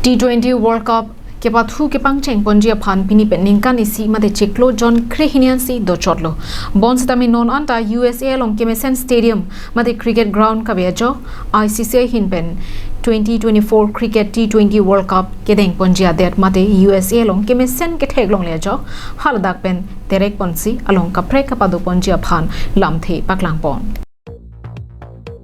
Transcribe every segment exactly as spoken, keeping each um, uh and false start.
T twenty World Cup kepathu kepangcheng ponji aphan pini pen ningkan isi mate chiklo June kre-hini ansi dochotlo. Bonsitame non anta U S A along kemesen stadium mate cricket ground kave ajok I C C ahin pen twenty twenty-four cricket T twenty World Cup kedeng ponji adet mate U S A along kemesen kethek longle ajok haladak pen terek ponsi along kaprek kapado ponji aphan lamthe paklang pon.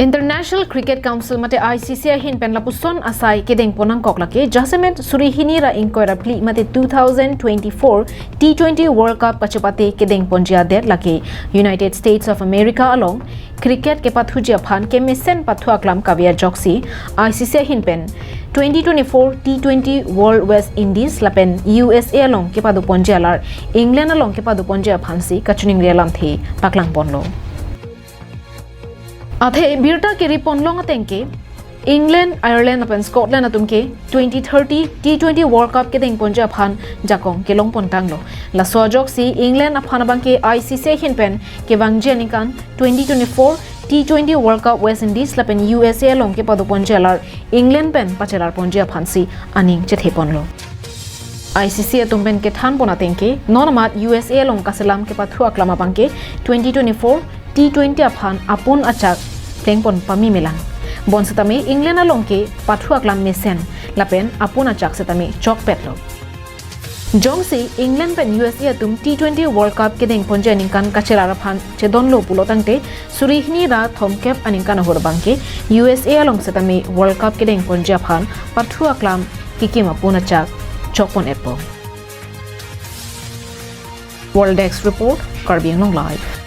International Cricket Council mate I C C ahin pen lapuson asai kedeng pon nangkok lake jasemet suri hini ra ingkoi ra phli mate two thousand twenty-four T twenty World Cup kachepate kedeng ponji adet lake United States of America along cricket kepathuji aphan kemesen pathu aklam kave ajoksi I C C ahin pen twenty twenty-four T twenty World West Indies lapen U S A along kepado ponji alar England along kepado ponji aphansi kachiningri alamthe paklang ponlo. Athe birta keri ponlong ateng ke England, Ireland lapen Scotland atum ke twenty thirty T twenty World Cup kedeng ponji aphan jakong kelong pontanglo. Laso ajoksi England aphan abangke I C C ahin pen kevangji aningkan twenty twenty-four T twenty World Cup West Indies lapen U S A along kepado ponji alar England pen pachelar ponji aphansi aning chethe ponlo. I C C atum pen kethan pon ateng ke non amat U S A along kaselam kepathu aklam abangke twenty twenty-four T twenty aphan apun achak pleng pon pame melang. Bonsitame England along ke pathu aklam mesen lapen apun achak setame chokpetlo. Jongsi England pen U S A atum T twenty World Cup kedeng ponji aningkan kachelar aphan chedonlo pulo tangte suri hini ra thomkep aningkan ahut abangke U S A along setame World Cup kedeng ponji aphan pathu aklam kekim apun achak chok pon-etpo. World Desk Report, Karbi Anglong Live.